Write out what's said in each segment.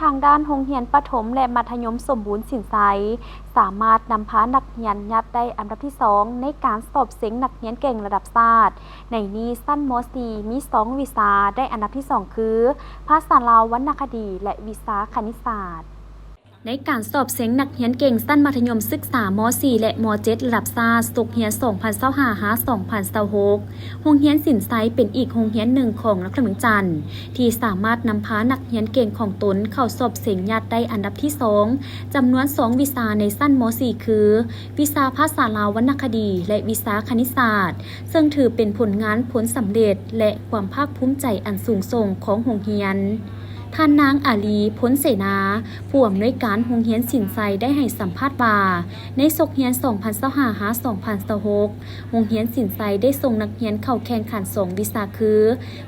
ທາງດ້ານໂຮງຮຽນປະຖົມ ແລະ ມັດທະຍົມສົມບູນສິນໄຊ ສາມາດນຳພານັກຮຽນຍາດໄດ້ອັນດັບທີສອງ ໃນການສອບເສັງນັກຮຽນເກັ່ງລະດັບຊາດ. ໃນນີ້ຊັ້ນ ມໍສີ່ ມີສອງວິຊາໄດ້ອັນດັບທີສອງ ຄື ພາສາລາວວັນນະຄະດີ ແລະ ວິຊາຄະນິດສາດ. ໃນການສອບເສັງນັກຮຽນເກັ່ງຊັ້ນມັດທະຍົມສຶກສາ ມໍສີ່ ແລະ ມໍເຈັດ ລະດັບຊາດ ສົກຮຽນສອງພັນຊາວຫ້າ ຫາ ສອງພັນຊາວຫົກ ໂຮງຮຽນສິນໄຊເປັນອີກໂຮງຮຽນໜຶ່ງຂອງນະຄອນຫຼວງວຽງຈັນ ທີ່ສາມາດນຳພານັກຮຽນເກັ່ງຂອງຕົນເຂົ້າສອບເສັງຍາດໄດ້ອັນດັບທີສອງ ຈຳນວນສອງວິຊາໃນຊັ້ນ ມໍສີ່ ຄື ວິຊາພາສາລາວວັນນະຄະດີ ແລະ ວິຊາຄະນິດສາດ ເຊິ່ງຖືເປັນຜົນງານຜົນສຳເລັດ ແລະ ຄວາມພາກພູມໃຈອັນສູງສົ່ງຂອງໂຮງຮຽນ. ທ່ານນາງ ອາລີ ພົນເສນາ ຜູ້ອຳນວຍການໂຮງຮຽນສິນໄຊ ໄດ້ໃຫ້ສຳພາດວ່າ ໃນສົກຮຽນສອງພັນຊາວຫ້າ ຫາ ສອງພັນຊາວຫົກ ໂຮງຮຽນສິນໄຊໄດ້ສົ່ງນັກຮຽນເຂົ້າແຂ່ງຂັນສອງວິຊາຄື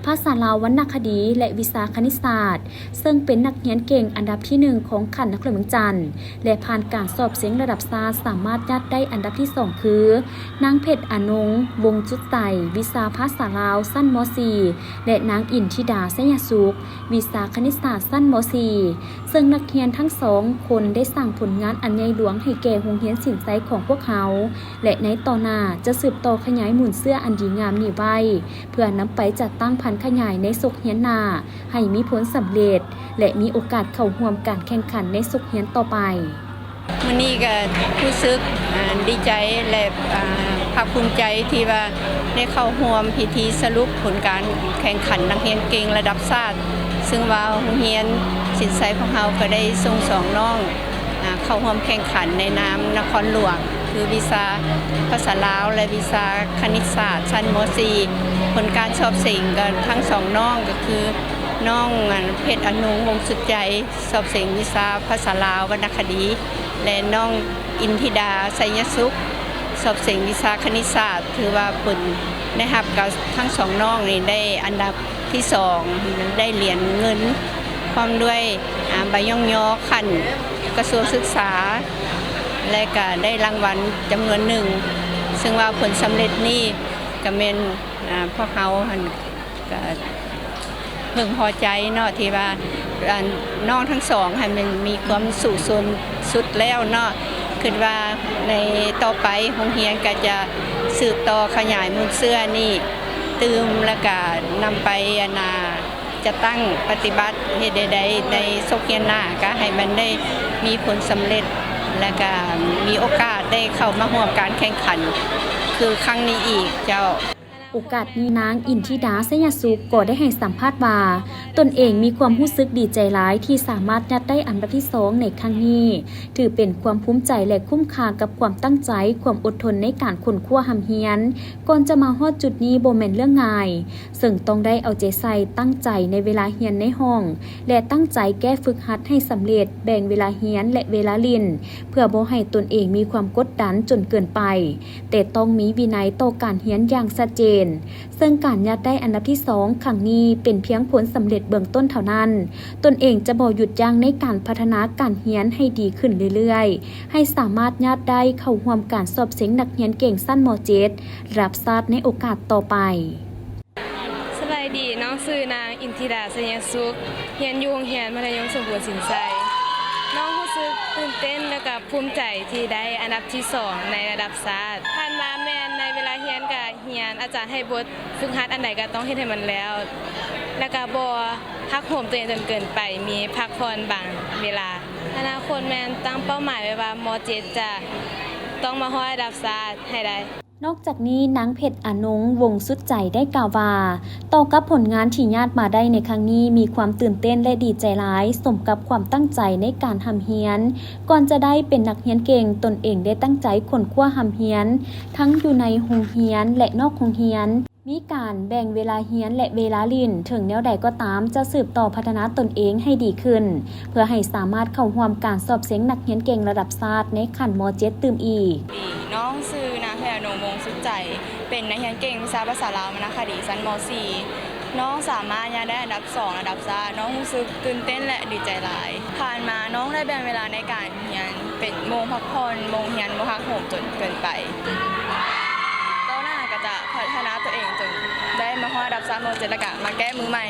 ພາສາລາວວັນນະຄະດີ ແລະ ວິຊາຄະນິດສາດ ເຊິ່ງເປັນນັກຮຽນເກັ່ງອັນດັບທີໜຶ່ງຂອງຂັ້ນນະຄອນຫຼວງວຽງຈັນ ແລະ ຜ່ານການສອບເສັງລະດັບຊາດ ສາມາດຍາດໄດ້ອັນດັບທີສອງ ຄື ນາງ ເພັດອານົງ ວົງຈຸດໃສ ວິຊາພາສາລາວຊັ້ນ ມໍສີ່ ແລະ ນາງ ອິນທິດາ ໄຊຍະສຸກ ວິຊາຄະນິດສາດຊັ້ນ ມໍສີ່ ເຊິ່ງນັກຮຽນທັງສອງຄົນໄດ້ສ້າງຜົນງານອັນໃຫຍ່ຫຼວງໃຫ້ແກ່ໂຮງຮຽນສິນໄຊຂອງພວກເຮົາ ແລະ ໃນຕໍ່ໜ້າຈະສືບຕໍ່ຂະຫຍາຍມູນເຊື້ອອັນດີງາມນີ້ໄວ້ ເພື່ອນຳໄປຈັດຕັ້ງຜັນຂະຫຍາຍໃນສົກຮຽນໜ້າ ໃຫ້ມີຜົນສຳເລັດ ແລະ ມີໂອກາດເຂົ້າຮ່ວມການແຂ່ງຂັນໃນສົກຮຽນຕໍ່ໄປ. ມື້ນີ້ກໍຮູ້ສຶກ ອ່າ ດີໃຈ ແລະ ອ່າ ພາກພູມໃຈທີ່ວ່າໄດ້ເຂົ້າຮ່ວມພິທີສະຫຼຸບຜົນການແຂ່ງຂັນນັກຮຽນເກັ່ງລະດັບຊາດ ເຊິ່ງວ່າໂຮງຮຽນສິນໄຊຂອງເຮົາກໍໄດ້ສົ່ງສອງນ້ອງ ອ່າ ເຂົ້າຮ່ວມແຂ່ງຂັນໃນນາມນະຄອນຫຼວງ ຄືວິຊາພາສາລາວ ແລະ ວິຊາຄະນິດສາດຊັ້ນ ມໍສີ່ ຜົນການສອບເສັງກໍທັງສອງນ້ອງ ກໍຄືນ້ອງ ເພັດອານົງ ວົງສຸດໃຈ ສອບເສັງວິຊາພາສາລາວວັນນະຄະດີ ແລະ ນ້ອງ ອິນທິດາ ໄຊຍະສຸກ ສອບເສັງວິຊາຄະນິດສາດ. ຖືວ່າຜົນໄດ້ຮັບກໍທັງສອງນ້ອງນີ້ໄດ້ອັນດັບທີສອງ ໄດ້ຫຼຽນເງິນ ພ້ອມດ້ວຍ ອາ ໃບຍ້ອງຍໍຂັ້ນກະຊວງສຶກສາ ແລະ ກະໄດ້ລາງວັນຈຳນວນໜຶ່ງ ເຊິ່ງວ່າຜົນສຳເລັດນີ້ກະແມ່ນ ອາ ພວກເຮົາຫັ້ນກະເພິ່ງພໍໃຈເນາະ ທີ່ວ່າ ອັນ ນ້ອງທັງສອງຫັ້ນແມ່ນມີຄວາມສູ້ຊົນສຸດແລ້ວເນາະ. ຄິດວ່າໃນຕໍ່ໄປໂຮງຮຽນກໍຈະສືບຕໍ່ຂະຫຍາຍມູນເຊື້ອນີ້ຕື່ມ ແລ້ວກະນຳໄປ ອັນນ່າ ຈັດຕັ້ງປະຕິບັດເຮັດໃດໆ ໃນສົກຮຽນໜ້າ ກະໃຫ້ມັນໄດ້ມີຜົນສຳເລັດ ແລ້ວກະມີໂອກາດໄດ້ເຂົ້າມາຮ່ວມການແຂ່ງຂັນຄືຄັ້ງນີ້ອີກເຈົ້າ. ໂອກາດນີ້ນາງ ອິນທິດາ ໄຊຍະສຸກ ກໍໄດ້ໃຫ້ສຳພາດວ່າ ຕົນເອງມີຄວາມຮູ້ສຶກດີໃຈຫຼາຍທີ່ສາມາດຍາດໄດ້ອັນດັບທີສອງໃນຄັ້ງນີ້ ຖືເປັນຄວາມພູມໃຈ ແລະ ຄຸ້ມຄ່າກັບຄວາມຕັ້ງໃຈ, ຄວາມອົດທົນໃນການຄົ້ນຄວ້າຮ່ຳຮຽນ ກ່ອນຈະມາຮອດຈຸດນີ້ບໍ່ແມ່ນເລື່ອງງ່າຍ ເຊິ່ງຕ້ອງໄດ້ເອົາໃຈໃສ່ຕັ້ງໃຈໃນເວລາຮຽນໃນຫ້ອງ ແລະ ຕັ້ງໃຈແກ້ຝຶກຫັດໃຫ້ສຳເລັດ, ແບ່ງເວລາຮຽນ ແລະ ເວລາຫຼິ້ນ ເພື່ອບໍ່ໃຫ້ຕົນເອງມີຄວາມກົດດັນຈົນເກີນໄປ, ແຕ່ຕ້ອງມີວິໄນຕໍ່ການຮຽນຢ່າງຊັດເຈນ. ເຊິ່ງການຍາດໄດ້ອັນດັບທີສອງຄັ້ງນີ້ເປັນພຽງຜົນສຳເລັດເບື້ອງຕົ້ນເທົ່ານັ້ນ. ຕົນເອງຈະບໍ່ຢຸດຢັ້ງໃນການພັດທະນາການຮຽນໃຫ້ດີຂຶ້ນເລື້ອຍໆ, ໃຫ້ສາມາດຍາດໄດ້ເຂົ້າຮ່ວມການສອບເສັງນັກຮຽນເກັ່ງຊັ້ນ ມໍເຈັດ ລະດັບຊາດໃນໂອກາດຕໍ່ໄປ. ສະບາຍດີ, ນ້ອງຊື່ນາງ ອິນທິດາ ໄຊຍະສຸກ, ຮຽນຢູ່ໂຮງຮຽນມັດທະຍົມສົມບູນສິນໄຊ. ນ້ອງຮູ້ສຶກຕື່ນເຕັ້ນ ແລະ ກໍພູມໃຈທີ່ໄດ້ອັນດັບທີສອງໃນລະດັບຊາດ. ຜ່ານມາແມ່ນໃນເວລາຮຽນກໍຮຽນ, ອາຈານໃຫ້ບົດຝຶກຫັດອັນໃດກໍຕ້ອງເຮັດໃຫ້ມັນແລ້ວ, ແລ້ວກໍບໍ່ຮັກໂຫມຕົວເອງຈົນເກີນໄປ, ມີພັກຜ່ອນບາງເວລາ. ອະນາຄົດແມ່ນຕັ້ງເປົ້າໝາຍໄວ້ວ່າ ມໍເຈັດ ຈະຕ້ອງມາຮອດລະດັບຊາດໃຫ້ໄດ້. ນອກຈາກນີ້ ນາງ ເພັດອານົງ ວົງສຸດໃຈ ໄດ້ກ່າວວ່າ ຕໍ່ກັບຜົນງານທີ່ຍາດມາໄດ້ໃນຄັ້ງນີ້ ມີຄວາມຕື່ນເຕັ້ນ ແລະ ດີໃຈຫຼາຍ ສົມກັບຄວາມຕັ້ງໃຈໃນການຮ່ຳຮຽນ. ກ່ອນຈະໄດ້ເປັນນັກຮຽນເກັ່ງ, ຕົນເອງໄດ້ຕັ້ງໃຈຄົ້ນຄວ້າຮ່ຳຮຽນ ທັງຢູ່ໃນໂຮງຮຽນ ແລະ ນອກໂຮງຮຽນ, ມີການແບ່ງເວລາຮຽນ ແລະ ເວລາຫຼິ້ນ. ເຖິງແນວໃດກໍຕາມ, ຈະສືບຕໍ່ພັດທະນາຕົນເອງໃຫ້ດີຂຶ້ນ ເພື່ອໃຫ້ສາມາດເຂົ້າຮ່ວມການສອບເສັງນັກຮຽນເກັ່ງລະດັບຊາດໃນຂັ້ນ ມໍເຈັດ ຕື່ມອີກ. ນ້ອງຊື່ນາງ ເພັດອານົງ ວົງສຸດໃຈ, ເປັນນັກຮຽນເກັ່ງວິຊາພາສາລາວວັນນະຄະດີຊັ້ນ ມໍສີ່. ນ້ອງສາມາດຍາດໄດ້ອັນດັບສອງລະດັບຊາດ. ນ້ອງຮູ້ສຶກຕື່ນເຕັ້ນ ແລະ ດີໃຈຫຼາຍ. ຜ່ານມານ້ອງໄດ້ແບ່ງເວລາໃນການຮຽນເປັນໂມງພັກຜ່ອນ, ໂມງຮຽນບໍ່ຫັກໂຫມຈົນເກີນໄປ. ຕໍ່ໜ້າກໍຈະພັດທະນາຕົວເອງຈົນໄດ້ມາຮອດລະດັບຊາດ ມໍເຈັດ ແລ້ວກໍມາແກ້ມືໃໝ່.